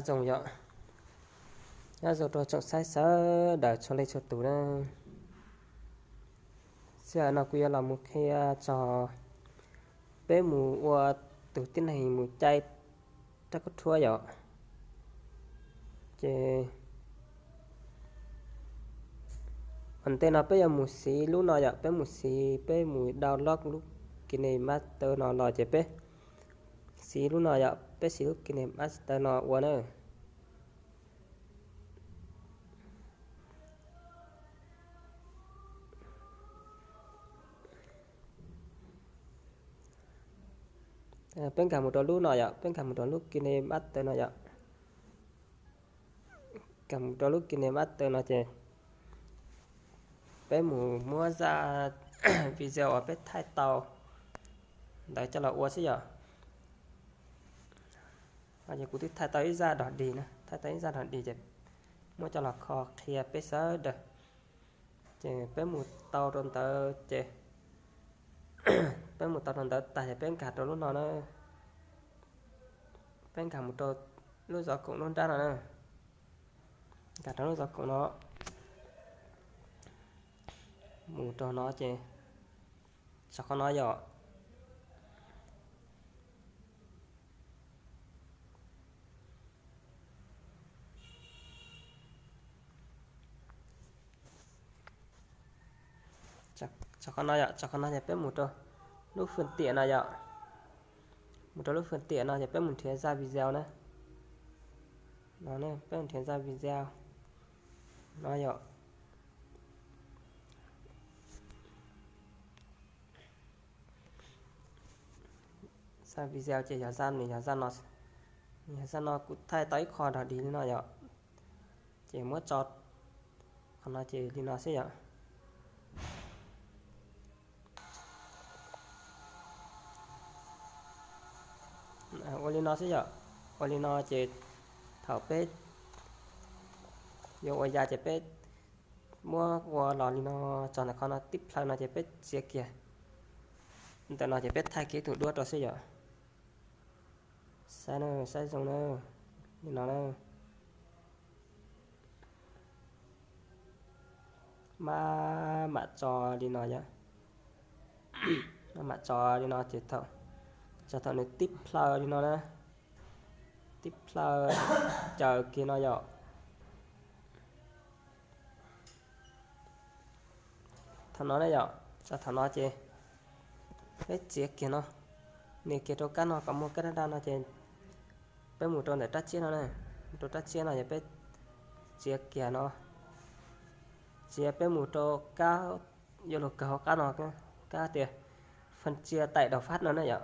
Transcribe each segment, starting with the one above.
Tsoom yom, nyob zoo rau tsoom saib sawv daws txhua leej txhua tus na. Xib hawm no kuv yuav los mus qhia txog peb mus ua tus tib neeg mus caij rab kub rhuab yom. Ces ua ntej no peb yuav mus siv lub no yom, peb mus siv, peb mus download lub KineMaster no los ces peb siv lub no yom, peb siv lub KineMaster no ua na. Peb nkag mus rau lub no yom, peb nkag mus rau lub KineMaster no yom. Nkag mus rau lub KineMaster no ces peb mus muab zaj video uas peb thaij tau ntawd coj los ua xwb yom. Ces kuv twb thaij tau ib zaj dog dig na, thaij tau ib zaj dog dig ces muab coj los kho qhia peb sawv daws. Ces peb mus tau rau ntawd ces peb mus tau rau ntawd tag ces peb nkag rau lub no na. Peb nkag mus rau lub zov koom lub nrab no na. Nkag rau lub zov koom no, mus rau no ces tso qhov no yom. Tso qhov no yom, tso qhov no ces peb mus rau lub fwj tiam no yom. Mus rau lub fwj tiam no ces peb mus nrhiav zaj video na. No peb mus nrhiav zaj video no yom. Zaj video ces yog zaj nws yog zaj no, yog zaj no kuv thaij tau ib qho dog dig li no yom. Ces muab tso qhov no ces li no xwb yom. Ua li no xwb yom. Ua li no ces thaum peb yuav ua ya ces peb muab ua los li no, txog ntawm qhov no tib plhaw no ces peb txiav kiag. Ntawm no ces peb thaij kiag tus duab rau xwb yom. Saib na, saib zoo na, li no na. Maj mam tso li no yom. Maj mam tso li no ces thaum, txog thaum nws tib plhaw li no na, tib plhaw caws kiag no yom. Thaum no ne yom, txog thaum no ces peb txiav kiag no, nias kiag rau kab no kom muaj kab daj daj no ces peb mus rau ntawm rab tsiab no na, mus rau rab tsiab no ces peb txiav kiag no, txiav peb mus rau kab yuav luag kawg hauv qab no, kab tias phân chia tại đầu phát no na yom.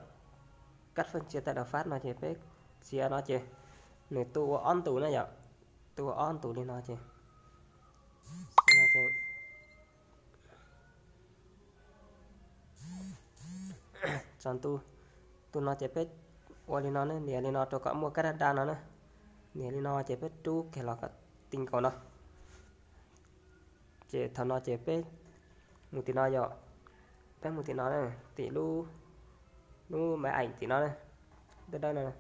Cách phân chia tại đầu phát no ces peb txiav no ces nws tu ua ob ntu na yom, tu ua ob ntu li no ces txog ntu, ntu no ces peb ua li no ne, nias li no rau kom muaj kab daj daj no na, nias li no ces peb rub kiag los kom ti nkaus no. Ces thaum no ces peb mus tim no yom, peb mus tim no, tim lub, lub máy ảnh tim no, dawb dawb no,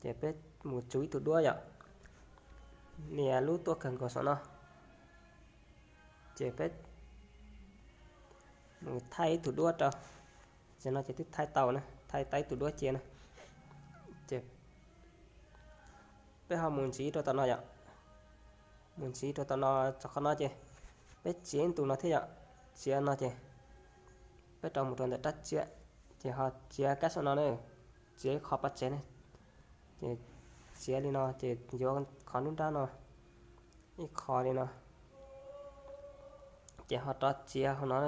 ces peb mus tsuv ib tug duab yom, nias lub tuaj kawg nkaus saum no, ces peb mus thaij ib tug duab rau, ces no ces twb thaij tau na, thaij tau ib tug duab cia na, ces peb ho mus ntxiv rau tom no yom, mus ntxiv rau tom no, txog qhov no ces peb txiav ib ntu no thiab yom, txiav no ces peb rov mus rau ntawm rab tsiab, ces ho txiav kab saum no na, txiav ib qho pov tseg na, ces txiav li no ces yuav qhov nruab nrab no ib qho li no, ces ho rov txiav hauv no,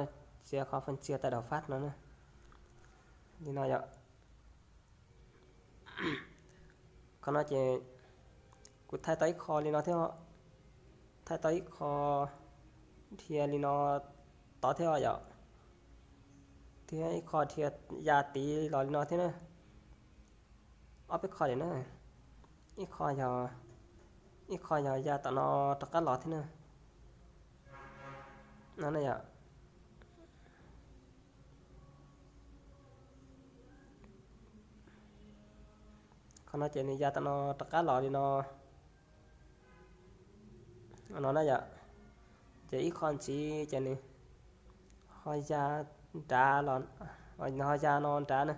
txiav qhov phân chia tại đầu phát no na, li no yom. Qhov no ces kuv thaij tau ib qho li no thiab, thaij tau ib qho dhia li no tod thiab yom, thiab ib qho dhia ya tid los li no thiab na, ob peb qho li na, ib qho yog, ib qho yog ya tom no rov qab los thiab na, no na yom. Qhov no ces nws ya tam no rov qab los li no, no na yom. Ces ib qho ntxiv ces nws ho ya nrad los, nws ho ya no nrad na,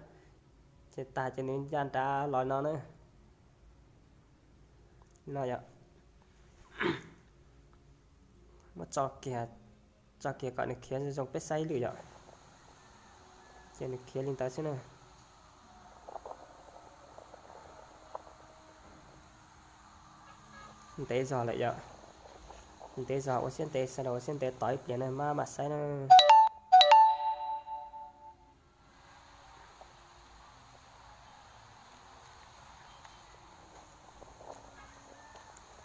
ces tas ces nws ya nrad los no na. No yom, muab tso kiag, tso kiag kom nws khiav zoo peb saib lwm yom. Ces nws khiav li ntawd xwb na. Ntev zog lawm yom. Ntev zog, ua siab ntev, sawv daws ua siab ntev tos ib pliag na, maj mam saib na.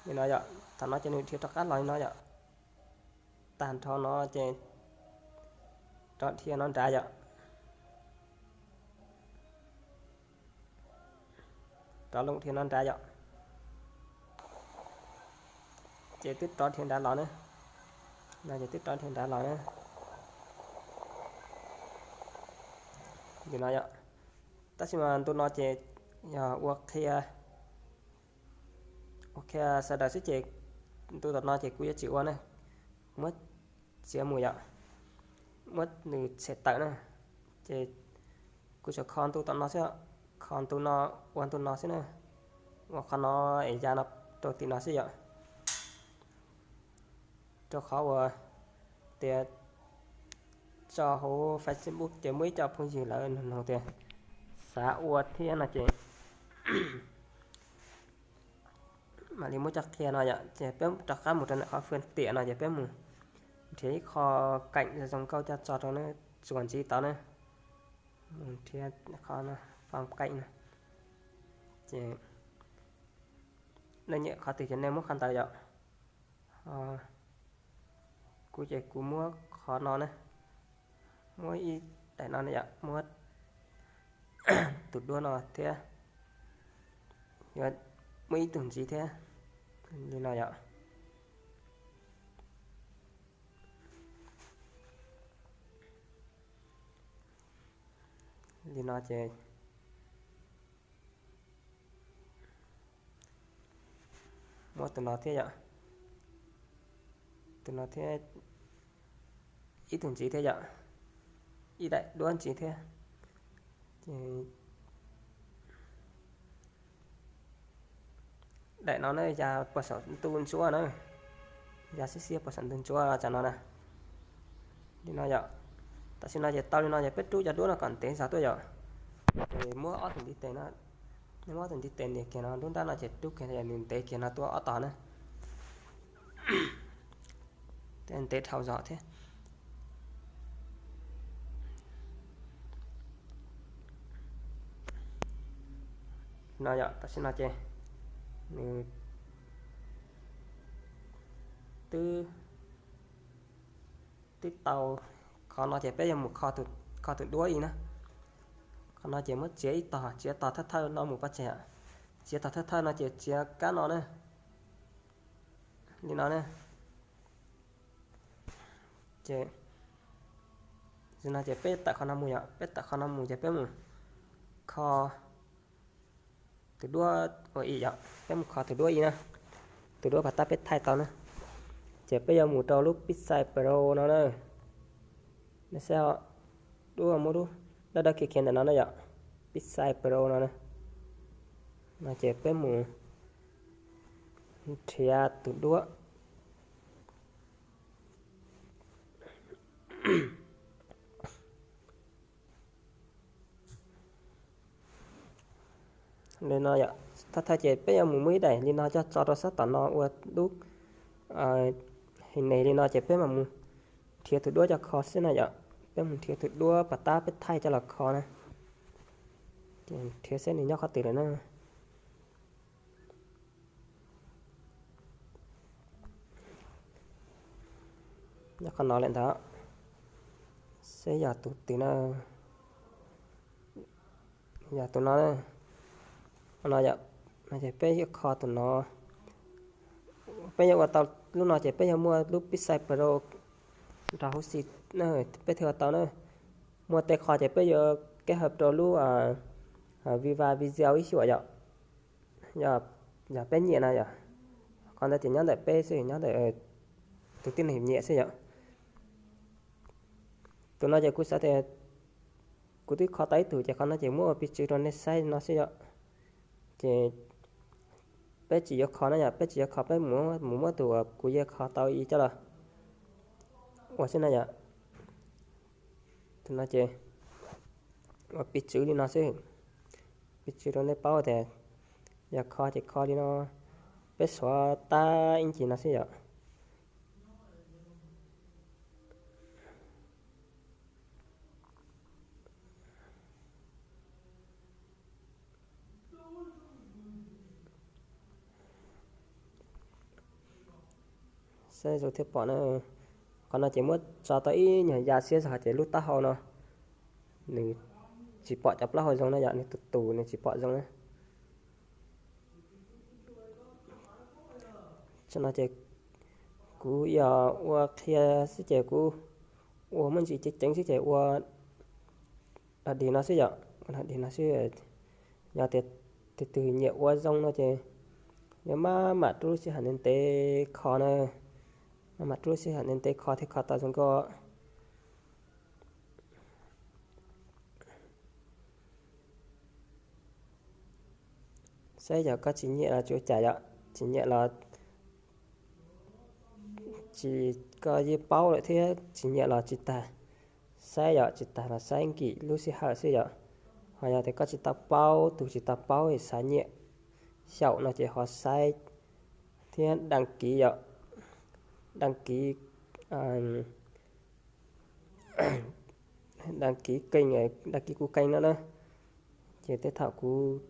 Li no yom, thaum no ces nws dhia rov qab los li no yom. Tag nrho no ces rov dhia no nrad yom. Rov loo dhia no nrad yom. Ces twb rov dhia nrad los na. No ces twb rov dhia nrad los na. Li no yom. Tab sis mas ntu no ces yog ua qhia, ua qhia sawv daws xwb ces ntu tom no ces kuv yuav tsis ua na. Muab txiav mus yom, muab nws tshem tawm na. Ces kuv tsuas kho ntu tom no xwb, kho ntu no, ua ntu no xwb na. Ua qhov no es ya no rau tim no xwb yom. Rau qhov uas tias tso hauv Facebook ces muaj ib co phooj ywg lawv nug tias xav ua thiab no ces mam li muab coj qhia no yom. Ces peb rov qab mus rau ntawm qhov fwj tiam no ces peb mus nrhiav ib qho keem zoo nkauj coj tso rau na, txuas ntxiv tod na. Mus nrhiav qhov no, faj keem no. Ces nej nyiam qhov twg ces nej muab qhov ntawd yom. Kuv ces kuv muab qhov no na, muab ib daim no na yom, muab tus duab no thiab, yuav muab ib tug ntxiv thiab, li no yom. Li no ces muab tus no thiab yom, tus no thiab, ib tug ntxiv thiab yom, ib daim duab ntxiv thiab. Daim no na ya puag saum ntu ntsuab na, ya xiab xiab puag saum ntu ntsuab tsam no na. Li no yom, tam sim no ces tau li no ces peb rub cov duab no kom ntev zog tuaj yom. Ces muab ob tug ntiv tes no, muab ob tug ntiv tes nias kiag no lub nrab no ces rub kiag nws ntev kiag no tuaj ob tog na. Ntev dhau zog thiab. No yom, tam sim no ces nws twb, twb tau. Qhov no ces peb yuav mus kho tus duab ib na. Qhov no ces muab txiav ib tog, txiav tog thawj thawj no mus pov tseg. Txiav tog thawj thawj no ces txiav kab no na, li no na. Ces no ces peb tawm qhov no mus yom, peb tawm qhov no mus ces peb mus kho tus duab ua ib yom, peb mus kho tus duab ib na, tus duab pas tab peb thaij tau na. Ces peb yuav mus rau lub Pixel Pro no na. Nej saib, duab muaj lub dawb dawb kiv khiav ntawm no na yom, Pixel Pro no na. No ces peb mus nrhiav tus duab. Li no yom, thawj thawj ces peb yuav mus muab ib daim li no coj tso rau sab tom no ua lub his nes li no ces peb mam mus nrhiav tus duab coj kho xwb na yom. Peb mus nrhiav tus duab pas tab peb thaij coj los kho na. Nrhiav seb nws nyob qhov twg lawm na. Nyob qhov no lawm ntag. Seb yog tus twg na. Yog tus no na. No yom, no ces peb yuav kho tus no. Peb yuav ua tau lub no ces peb yuav muaj lub Pixel Pro nrog hauv xis, peb thiaj ua tau na. Muaj tej qho ces peb yuav keb hawm rau lub Viva Video ib xyuam yom. Yog, yog peb nyiam no yom, qhov ntawd ces nyob ntawm peb xwb, nyob ntawm tus tib neeg nyiam xwb yom. Tus no ces kuv xav tias kuv twb kho tau ib tug ces qhov no ces muab ua piv txwv rau nej saib no xwb yom. Ces peb tsis yuav kho na yom, peb tsis yuav kho, peb mus muab tus uas kuv yuav kho tau ib coj los ua xwb na yom. Tus no ces ua piv txwv li no xwb, piv txwv rau nej paub tias yog kho ces kho li no, peb xuav tab ib ncig no xwb yom. Saib zoo thiaj pom na. Qhov no ces muab tso tau ib nyuag ya siab zog ces lub taub hau no nws tsis pom cov plaub hau zoo na yom, nws tus tus nws tsis pom zoo na. Tam no ces kuv yog ua qhia xwb ces kuv ua muaj ntsis ceev ceev xwb ces ua dog dig no xwb yom, ua dog dig no xwb. Yog tias tus twg nyiam ua zoo no ces yuav maj mam rub lub sij hawm ntev ntev kho na, maj mam rub lub sij hawm ntev ntev kho thiaj kho tau zoo nkauj. Saib yog koj tsis nyiam los tsis ua cas yom, tsis nyiam los tsis, koj yeej paub lawm thiab, tsis nyiam los tsis tas, saib yom, tsis tas los saib nkim lub sij hawm xwb yom. Ho yog tias koj tsis tau paub, tus tsis tau paub es xav nyiam xyaum no ces ho saib thiab đăng ký yom, đăng ký, đăng ký kênh, đăng ký kuv kênh no na. Ces tej thaum kuv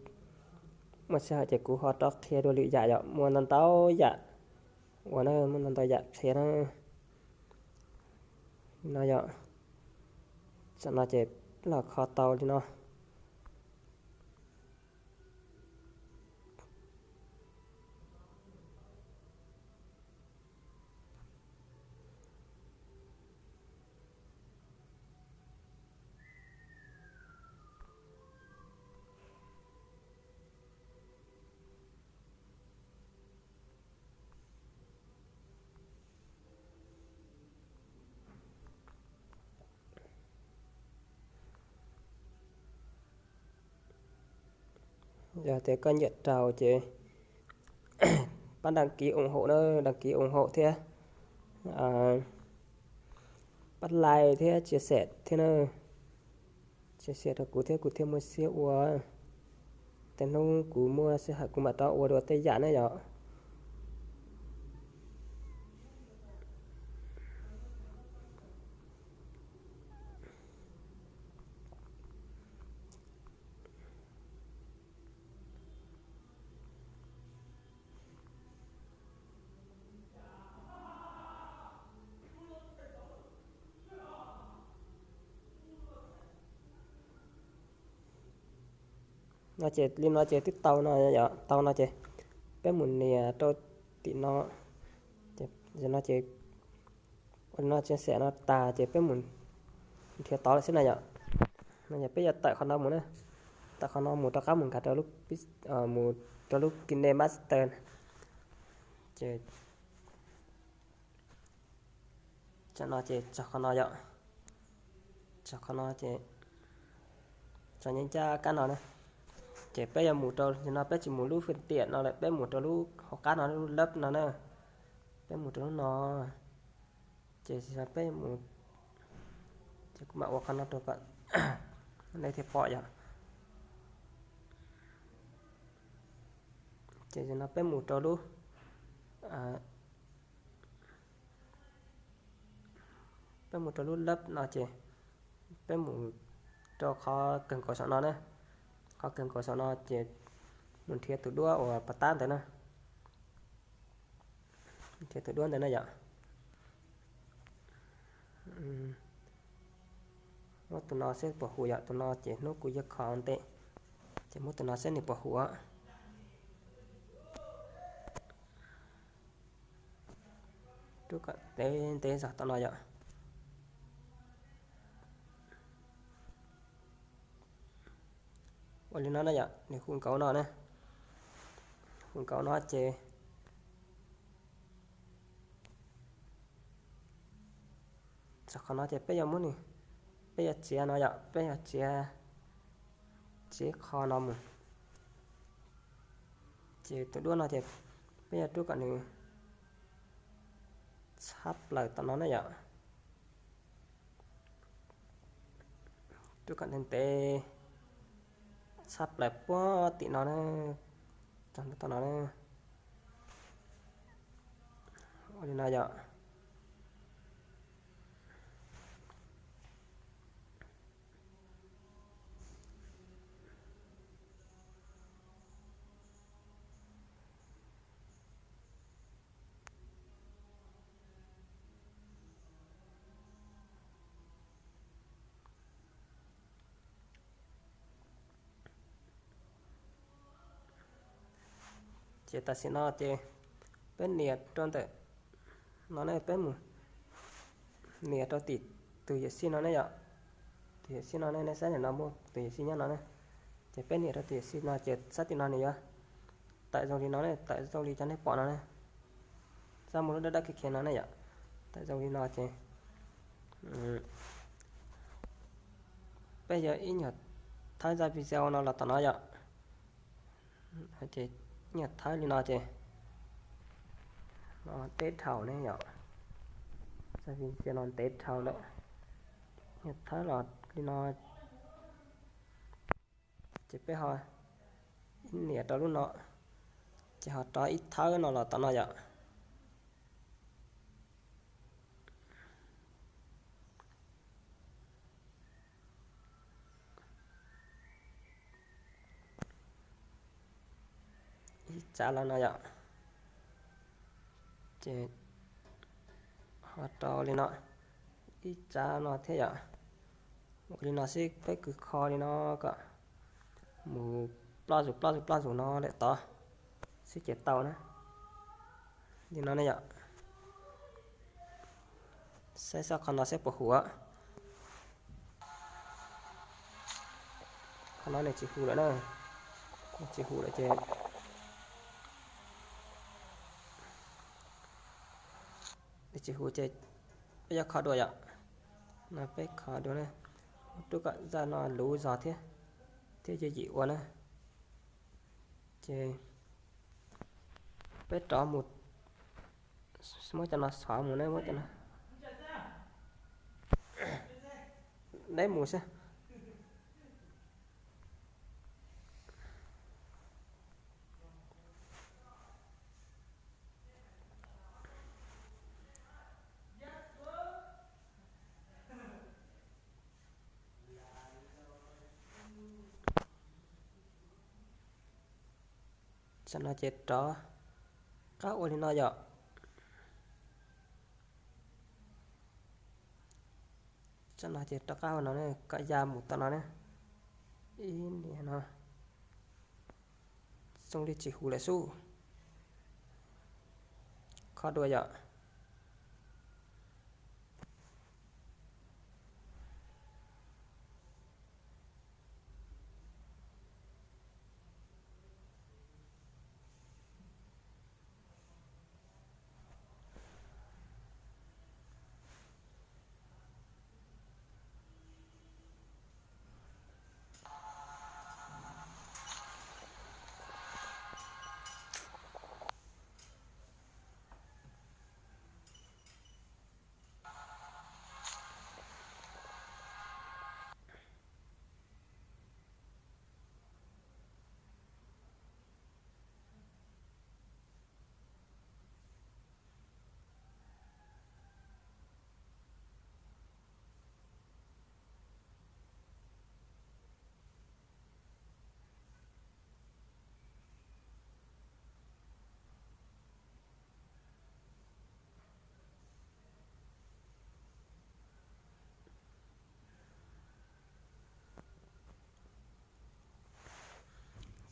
muaj sij hawm ces kuv ho rov qhia dua lwm yam yom, muaj ntau ntau yam ua na, muaj ntau ntau yam qhia na. No yom, tam no ces los kho tau li no. Yog tias koj nyiam raug ces pab đăng ký ủng hộ na, đăng ký ủng hộ thiab pab like thiab chia sẻ thiab na. Chia sẻ rau kuv thiab kuv thiaj muaj siab ua. Tej hnub kuv muaj sij hawm kuv mam rov ua dua tej yam na yom. No ces li no ces twb tau no yom, tau no ces peb mus nias rau tim no. Ces no ces ua li no chia sẻ no tas ces peb mus nrhiav tod lawm xwb na yom. No ces peb yuav tawm qhov no mus na, tawm qhov no mus rov qab mus nkag rau lub, mus rau lub KineMaster. Ces tam no ces txog qhov no yom, txog qhov no ces txog nyob ncaj kab no na. Ces peb yuav mus rau no, peb tsis mus lub phương tiện no lawm, peb mus rau lub hauv qab no, lub lab no na. Peb mus rau lub no. Ces peb mus, ces kuv mam ua qhov no rau kom nej thiaj pom yom. Ces no peb mus rau lub, peb mus rau lub lab no ces peb mus rau qhov kawg nkaus saum no na. Qhov kawg nkaus saum no ces mus nrhiav tus duab uas pas tab ntawd na. Nrhiav tus duab ntawd na yom. Muab tus no seb puas huv yom, tus no ces hnub kuv yuav kho ntej, ces muab tus no seb nws puas huv. Rub kom ntev ntev zog tom no yom. Ua li no na yom, nws hu nkaus no na. Nkaus no ces, qhov no ces peb yuav muab nws, peb yuav txiav no yom, peb yuav txiav, txiav qho no mus. Ces tus duab no ces peb yuav rub kom nws txhab plaws tom no ne yom. Rub kom ntev ntev, txhab plaws puag tim no na, txog tom no na. Ua li no yom. Ces tam sim no ces peb nias rau ntawm no ne, peb mus nias rau tim tus yawm sij no ne yom. Tus yawm sij no ne, nej saib ntawm no muaj tus yawm sij nyob no ne. Ces peb nias rau tus yawm sij no ces sab tim no nws yuav tawm zoo li no ne, tawm zoo li cov nej pom no ne. Txaj muag lub dawb dawb khiav khiav no ne yom. Tawm zoo li no ces peb yuav ib nyuag thawb zaj video no los tom no yom. Ces ib nyuag thawb li no ces no deb dhau ne yom. Zaj video no ntev dhau lawm. Ib nyuag thawb los li no ces peb ho ib nias rau lub no, ces ho rov ib thawb no los tom no yom. Ib tsav los no yom. Ces ho rau li no ib tsav no thiab yom. Ua li no xwb peb kwv kho li no kom mus ploj zus ploj zus ploj zus no lawm tod xwb ces tau na. Li no ne yom. Saib xoj qhov no saib puas hu. Qhov no nws tsis hu lawm na. Nws tsis hu lawm ces, nws tsis hu ces peb yuav kho dua yom. No peb kho dua ne, rub kom zaj no luv zog thiab, thiab yim yim ua na. Ces peb rov mus, muab cov no xov mus ne, muab cov no deb mus xwb. Tam no ces rov qab ua li no yom. Tam no ces rov qab ua no ne, kom ya mus tom no ne. Ib niam no zoo li tsis hu lawm xwb. Kho dua yom.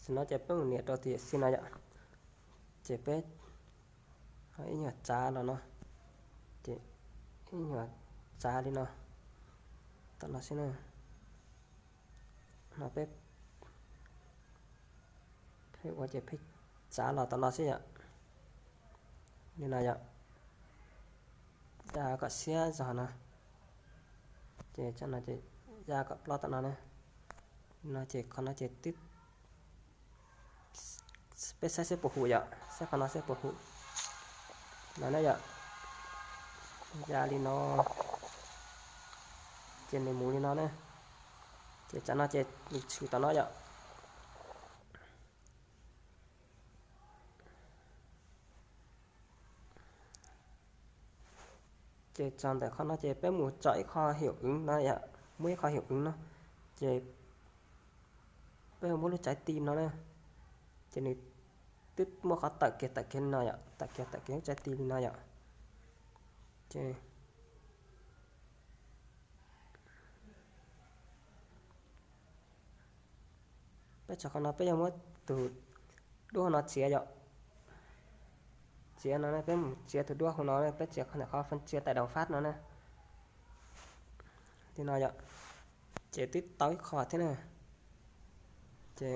Tam no ces peb mus nias rau tus yawm sij no yom. Ces peb ib nyuag tsav los no, ces ib nyuag tsav li no, tom no xwb na. No peb pheej ua ces pheej tsav los tom no xwb yom. Li no yom, ya kom siab zog no, ces tam no ces ya kom ploj tom no ne. Li no ces qhov no ces twb, peb saib seb puas hum yom, saib qhov no seb puas hum no ne yom. Ya li no, ces nws mus li no ne, ces tam no ces nws tshwm tom no yom. Ces txog ntawm qhov no ces peb mus tso ib qho hium ev no yom, muab ib qho hium ev no, ces peb muab lub tsav ti no na, ces nws twb muaj qhov tawm kiag tawm kiag li no yom, tawm kiag tawm kiag lub tsav ti li no yom. Ces peb tso qhov no peb yuav muab tus duab no txiav yom. Txiav no peb mus txiav tus duab hauv no, peb txiav qhov ntawm qhov fan txiav tawm daus fab no na. Li no yom, ces twb tau ib qho thiab na. Ces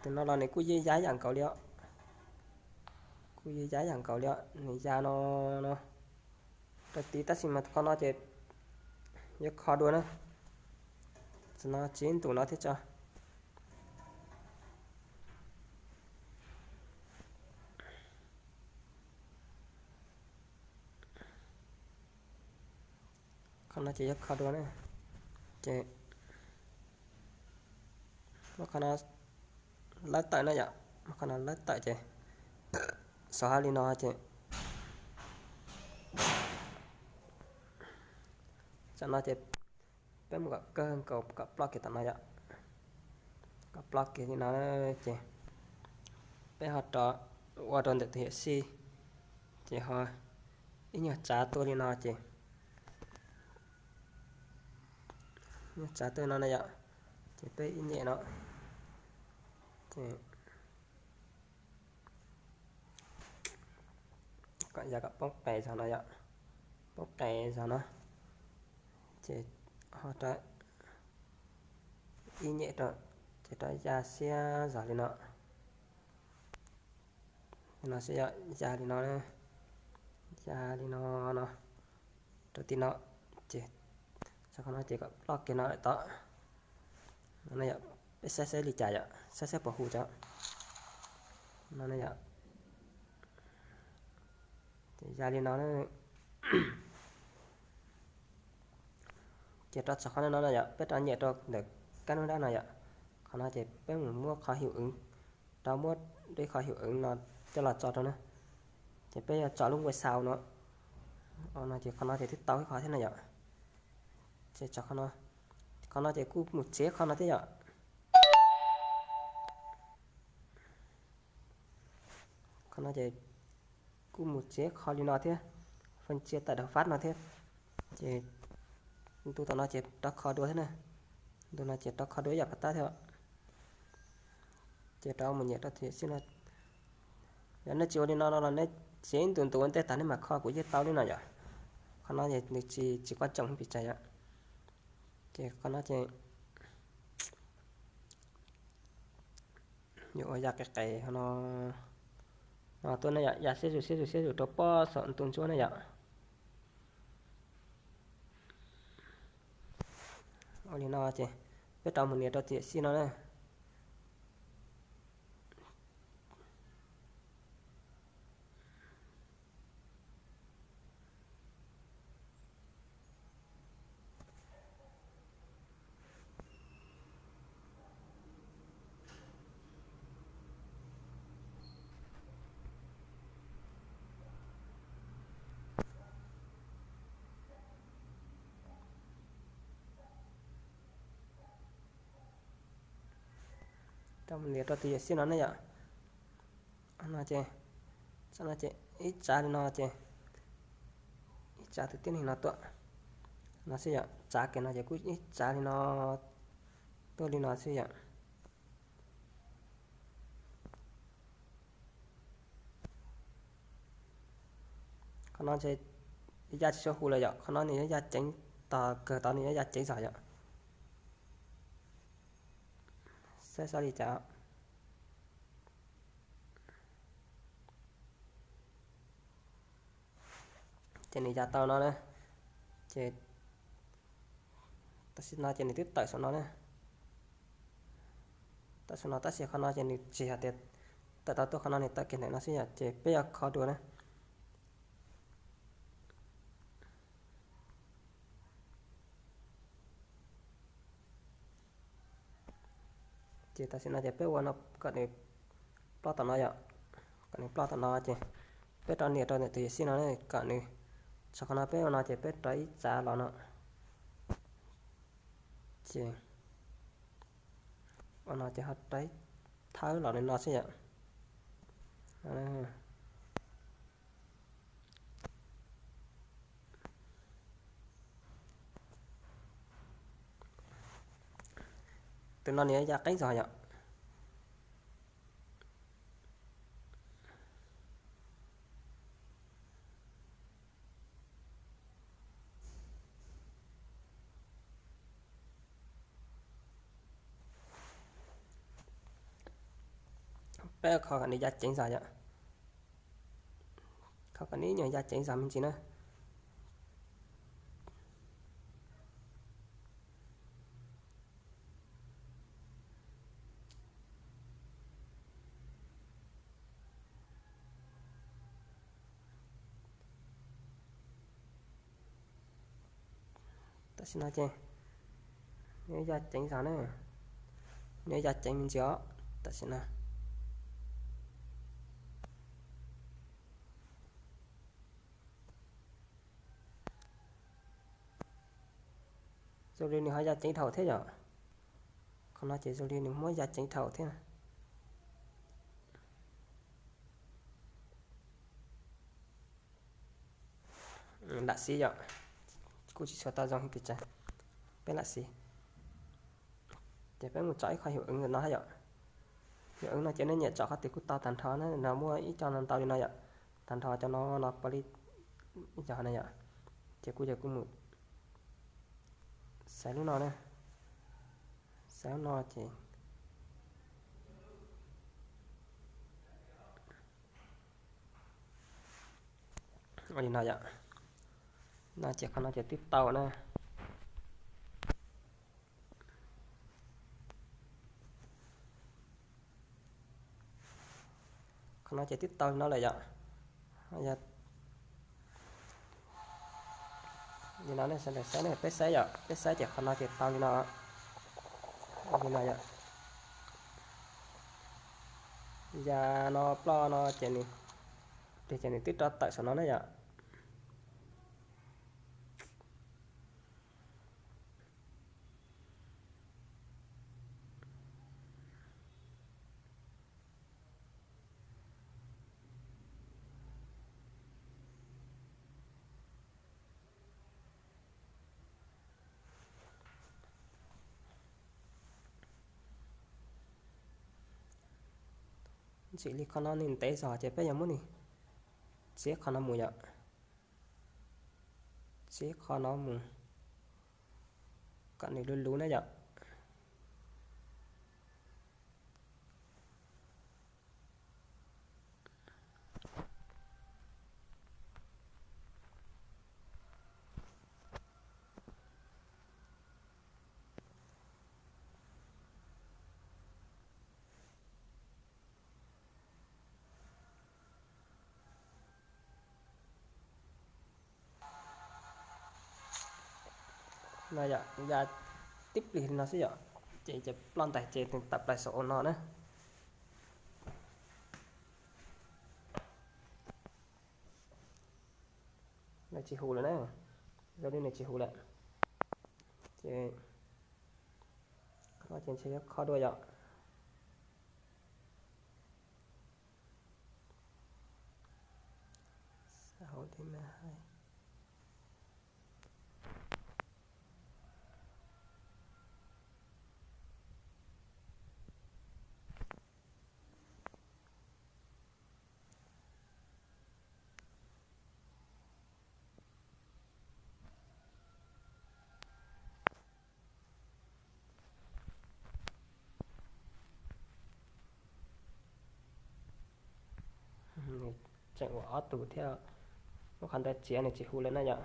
tus no los nws kuj yeej ya yam nkaus li os, kuj yeej ya yam nkaus li os, nws ya no no rau tid tab sis mas qhov no ces yuav kho dua na. Tam no tsis ntus no thiab tso. Qhov no ces yuav kho dua na, ces muab qhov no lawb tawm na yom, muab qhov no lawb tawm ces xov hauv li no ces tam no ces peb mus kom kawg nkaus kom ploj kiag tom no yom, kom ploj kiag li no ces peb ho rov ua rau ntawm tus hiam sij, ces ho ib nyuag tsav tuaj li no ces, nyuag tsav tuaj no na yom, ces peb ib nyem no, ces kom ya kom poob qes zog no yom, poob qes zog no, ces ho rov ib nyem rau, ces rov ya siab zog li no. Li no xwb yom, ya li no, ya li no no rau tim no, ces txog qhov no ces kom ploj kiag no lawm tod. No yom, peb saib saib li cas yom, saib saib puas hu tso. No yom, ces ya li no na. Ces rau txog qhov no no yom, peb rov nyem rau ntawm kab nub dab no yom. Qhov no ces peb mus muab qhov hium ev, rov muab ib qho hium ev no coj los tso rau na. Ces peb yuav tso lub nkuaj xau no. No ces qhov no ces twb tau ib qho thiab no yom. Ces txog qhov no, qhov no ces kuj mus txiav qhov no thiab yom. Qhov no ces kuj mus txiav qho li no thiab, fan txiav tawm daus fab no thiab. Ces ntu tom no ces rov kho dua thiab na, ntu no ces rov kho dua ib yam pab tab thiab. Ces rov mus nyem rau tim xwb no. Yog nej tsis ua li no no los nej txiav ib ntus ntus ua ntej tas nej mam kho kuv yeej tau li no yom. Qhov no nws tsis tsis quaj tsoom pes tsawg yom. Ces qhov no ces yuav ua ya qis qes no, no tuaj ne yom, ya siab zus siab zus siab zus rau pob saum ntu ntsuab ne yom. Ua li no ces peb rov mus nias rau tim xij no na. Rau mus nias rau tim yawm sij no ne yom. No ces, no ces ib tsav li no ces ib tsav tus tib neeg no tuaj no xwb yom, tsav kiag no ces kuj ib tsav li no tuaj li no xwb yom. Qhov no ces ya tsis tshua hu lawm yom, qhov no nws yuav ya ceev, tos kawg tod nws yuav ya ceev zog yom. Saib xav li cas. Ces nws ya tau no na. Ces tam sim no ces nws twb tawm saum no na. Tawm saum no tab sis qhov no ces nws tsis hais tias tawm tau tuaj qhov no, nws tawm kiag ntawm no xwb yom. Ces peb yuav kho dua na. Ces tam sim no ces peb ua no kom nws ploj tom no yom. Kom nws ploj tom no ces peb rov nias rau ntawm tus yam xib no kom nws, tso qhov no peb ua no ces peb rov ib tsav los no. Ces ua no ces ho rov ib thawb los li no xwb yom. Tus no nws yuav ya qeeb zog yom. Peb kho kom nws ya ceev zog yom. Kho kom nws nyuag ya ceev zog me ntsis na. Tam sim no ces nws ya ceev zog na. Nws ya ceev me ntsis os tam sim no. Zoo li nws ho ya ceev dhau thiab yom. Qhov no ces zoo li nws muab ya ceev dhau thiab. Lam siv yom. Kuj tsis tshua tau zoo kev cai, peb lam siv. Ces peb mus tso ib qho hwm eev no yom. Hwm eev no ces nej nyiam tso qhov twg kuj tau tag nrho na, no muaj ib co no ntau li no yom. Tag nrho cov no no pom li ib co no yom. Ces kuv ces kuv mus xaiv lub no na. Xaiv lub no ces ua li no yom. No ces qhov no ces twb tau na. Qhov no ces twb tau li no lawm yom. Li no ne, sawv daws saib ne, peb saib yom, peb saib ces qhov no ces tau li no. Li no yom. Ya no ploj no ces nws, ces nws twb rov tawm saum no na yom. Ntxim li qhov no nws ntev zog ces peb yuav muab nws txiav qhov no mus yom. Txiav qhov no mus kom nws luv luv na yom. No yom, ya tib plig li no xwb yom, ces ces ploj ntais ces tawm plaws saum no na. Nws tsis hu lawm na, zoo li nws tsis hu lawm. Ces qhov no ces ntshe yuav kho dua yom. Tseem ua ob tug thiab, Qhov ntawd txiav nws tsis hu lawm na yom.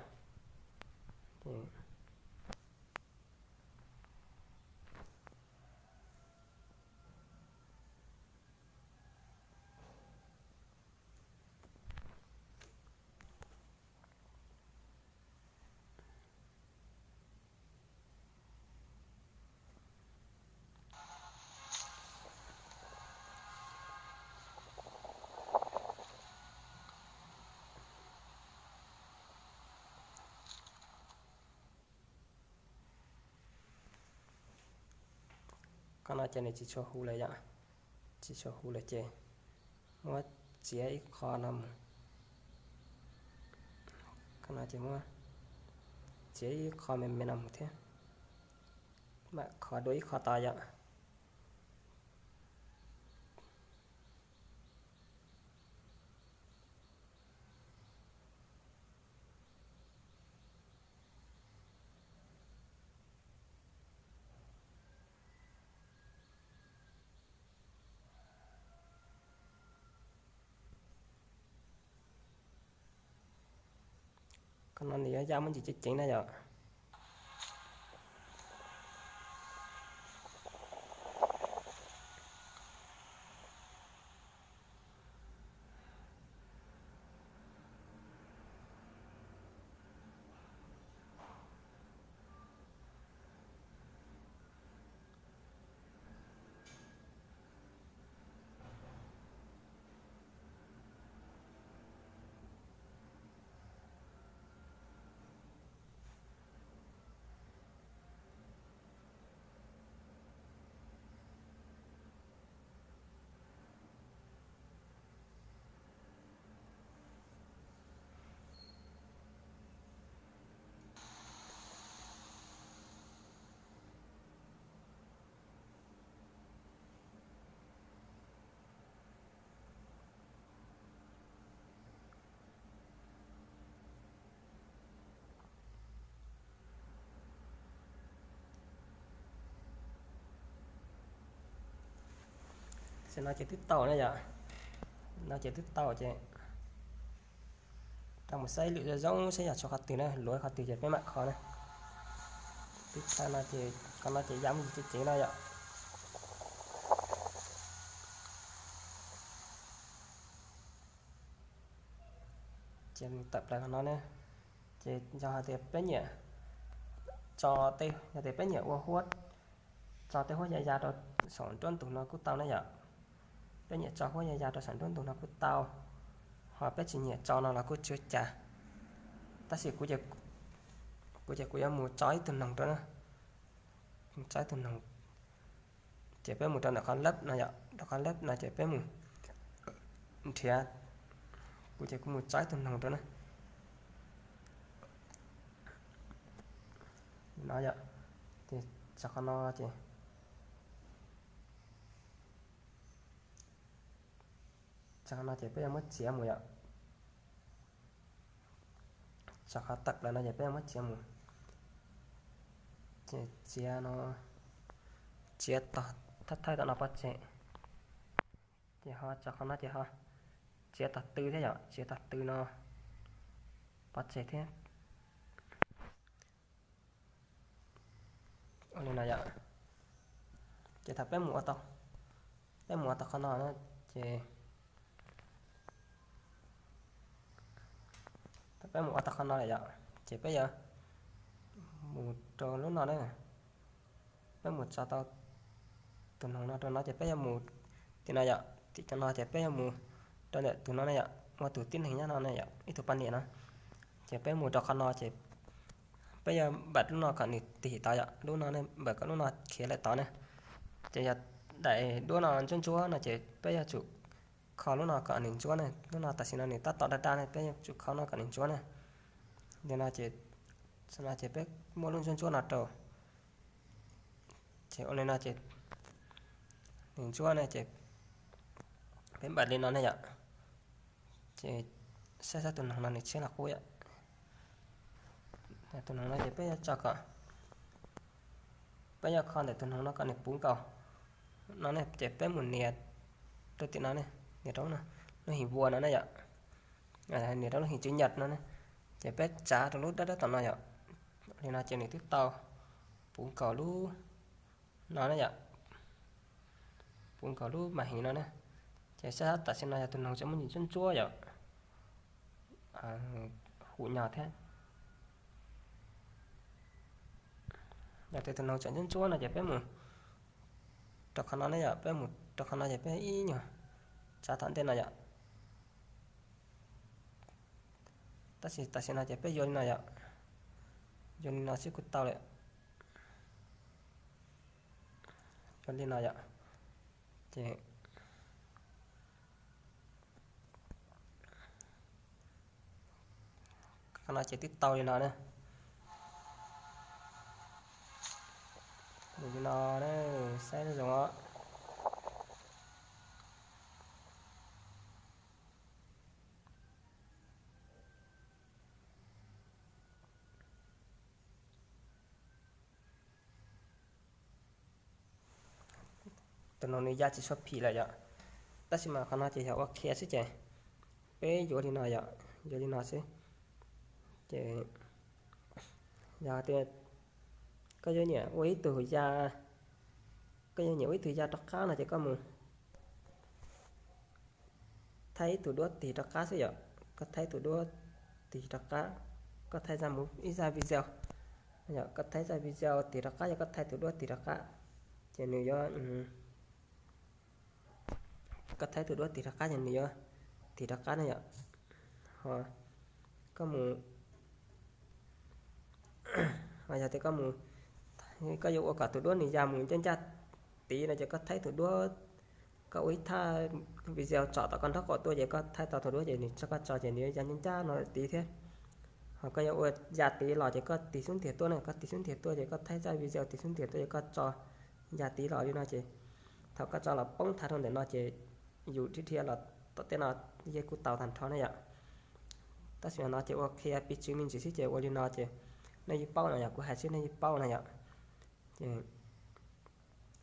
Qhov no ces nws tsis tshua hu lawm yom. Tsis tshua hu lawm ces muab txiav ib qho no mus. Qhov no ces muab txiav ib qho me me no mus thiab. Mam kho dua ib qho tod yom. Qhov no nws yuav yaj muab ntsis ceev ceev na yom. Tam sim no ces twb tau na yom. No ces twb tau ces rau mus saib lwm zoo zoo saib yog tshuav qhov twg na, luav qhov twg ces peb mam kho na. Twb tau no ces qhov no ces yam mus ceev ceev no yom. Ces tawm plaws qhov no ne, ces yog hais tias peb nyiam tso tej, yog tias peb nyiam ua huab, tso tej huab ya ya rau saum nruab ntug no kuj tau na yom. Peb nyiam tso huab ya ya rau saum nruab ntug no kuj tau, ho peb tsis nyiam tso no los kuj tsis ua cas. Tab sis kuv ces kuv yuav mus tso ib tug noog rau na, tso ib tug noog. Ces peb mus rau ntawm qhov lab no yom, rau qhov lab no ces peb mus nrhiav, kuv ces kuv mus tso ib tug noog rau na. No yom, ces tso qhov no ces, tso qhov no ces peb yuav muab txiav mus yom. Tso qhov tawm plaws no ces peb yuav muab txiav mus. Ces txiav no, txiav tog thawj thawj tom no pov tseg. Ces ho tso qhov no ces ho txiav tog tw thiab yom, txiav tog tw no pov tseg thiab. Ua li no yom. Ces thaum peb mus ua tau, peb mus ua tau qhov no na, ces thaum peb mus ua tau qhov no lawm yom, ces peb yuav mus rau lub no na. Peb mus tso tau tus noog no rau no ces peb yuav mus tim no yom, tim cov no ces peb yuav mus rau ntawm tus no na yom, ua tus tib neeg nyob no na yom, ib tug poj niam no. Ces peb mus rau qhov no ces peb yuav npam lub no kom nws tig tod yom, lub no ne, npam kom lub no khiav lawm tod ne. Ces yog daim duab no ntsuab ntsuab no ces peb yuav tsum kho lub no kom nws ntsuab ne, lub no tam sim no nws tab tom daj daj ne, peb yuav tsum kho lub no kom nws ntsuab ne. Li no ces, no ces peb muab lub ntsuab ntsuab no rau. Ces ua li no ces nws ntsuab ne ces peb npam li no ne yom. Ces saib saib tus noog no nws tshiab los qub yom. Tus noog no ces peb yuav tso kom, peb yuav kho ntawm tus noog no kom nws puv nkaus no ne, ces peb mus nias rau tim no ne, nias rau lub his vuas no ne yom. Nias rau lub his chữ nhật no ne, Ces peb tsav rau lub dawb dawb tom no yom. Li no ces nws twb tau puv nkaus lub no na yom, puv nkaus lub mas heev no na. Ces saib tam sim no yog tus noog tseem muaj ntsis ntsuab ntsuab yom, hum nyog thiab. Yog tias tus noog tseem ntsuab ntsuab no ces peb mus rau qhov no ne yom, peb mus rau qhov no ces peb ib nyuag tsav tom ntej no yom. Tab sis tam sim no ces peb yuav li no yom, yuav li no xwb kuj tau lawm. Yuav li no yom, ces qhov no ces twb tau li no na. Li no, saib zoo os. Tus no nws ya tsis tshua phim lawm yom. Tab sis mas qhov no ces yog ua qhia xwb ces peb yuav li no yom, yuav li no xwb. Ces yog tias koj yuav nyiam ua ib tug ya, koj yuav nyiam ua ib tug ya rov qab no ces koj mus thaij ib tug duab tig rov qab xwb yom. Koj thaij ib tug duab tig rov qab, koj thaij ib zaj video, koj thaij ib zaj video tig rov qab, yog koj thaij tus duab tig rov qab ces nws yuav, koj thaij tus duab tig rov qab ces nws yuav tig rov qab na yom. Ho koj mus, ho yog tias koj mus, koj yuav ua kom tus duab nws ya mus ncaj ncaj tid no ces koj thaij tus duab, koj ua ib thaj video tsom tom koj nraub qaum tuaj ces koj thaij tau tus duab ces nws tso, koj tso ces nws yuav ya ncaj ncaj no tid thiab. Ho koj yuav ua ya tid los ces koj tig xub ntiag tuaj na, koj tig xub ntiag tuaj ces koj thaij zaj video tig xub ntiag tuaj ces koj tso ya tid los li no ces thaum koj tso los poob thav rau ntawm no ces yus dhia dhia los tom tej no yeej kuj tau tag nrho na yom. Tab sis no ces ua qhia piv txwv me ntsis xwb ces ua li no ces nej yeej paub no yom, kuv hais xwb nej yeej paub no yom. Ces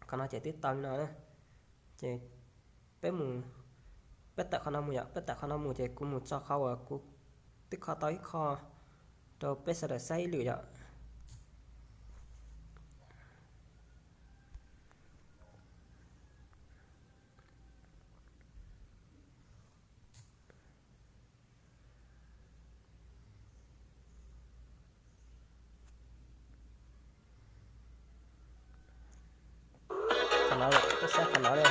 qhov no ces twb tau li no na. Ces peb mus, peb tawm qhov no mus yom, peb tawm qhov no mus ces kuv mus tso qhov uas kuv twb kho tau ib qho rau peb sawv daws saib ib lwm yom. Qhov no, peb saib qhov no na.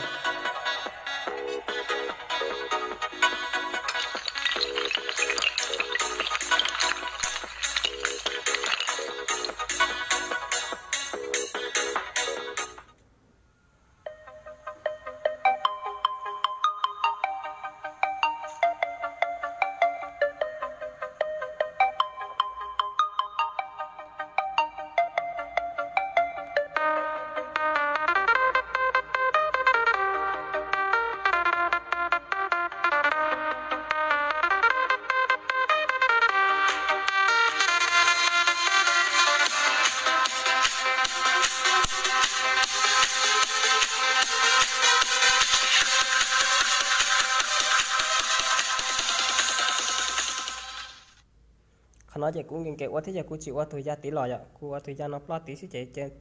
Qhov no ces kuv nkees nkees ua thiab ces kuv tsis ua tus ya tid los yom, kuv ua tus ya no ploj tid xwb ces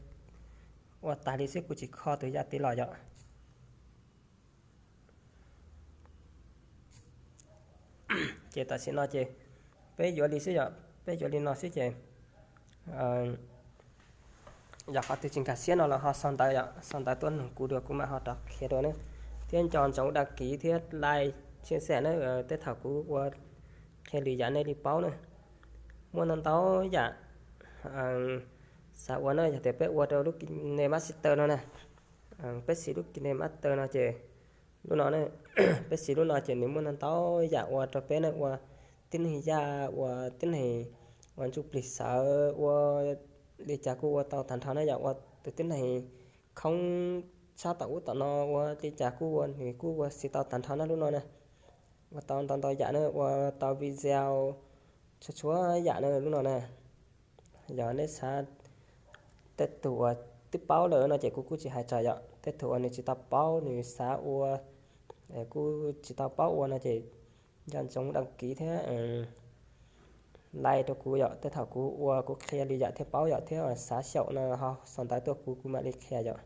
ua tas li xwb, kuv tsis kho tus ya tid los yom. Ces tam sim no ces peb yuav li xwb yom, peb yuav li no xwb ces yog qhov twg tsis nkag siab no los ho sau ntawv yom, sau ntawv tuaj nug kuv dua kuv mam ho rov qhia dua ne. Thiab nco ntsoov dag kis thiab like, share na, tej thaum kuv ua qhia lwm yam nej li paub na. Muaj ntau ntau yam xav ua na, yog tias peb ua rau lub KineMaster no na, peb siv lub KineMaster no ces lub no, peb siv lub no ces nws muaj ntau ntau yam ua rau peb na, ua tib neeg yaj, ua tib neeg, ua ntsuj plig xawv, ua li cas kuj ua tau tag nrho na yom, ua tus tib neeg khoob tshab tom ub tom no ua li cas kuj ua, nws kuj ua siv tau tag nrho na lub no na. Ua tau ntau ntau yam na, ua tau video txhua txhua yam na lub no na. Yog nej xav, tej tug uas twb paub lawm no ces kuv kuj tsis hais tsawg yom, tej tug uas nws tsis tau paub nws xav ua, kuj tsis tau paub ua no ces nco ntsoov dag kis thiab like rau kuv yom, tej thaum kuv ua kuv qhia li yam thiaj paub yom, thiab xav xyaum no ho sau ntawv tuaj kuv kuv mam li qhia yom.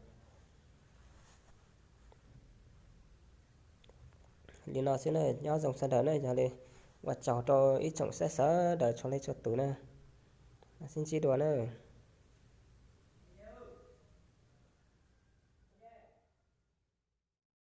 Li no xwb na, nyob zoo sawv daws na, yog li ua tsaug rau ib tsoom saib sawv daws txhua leej txhua tus na, sib ntsib dua na.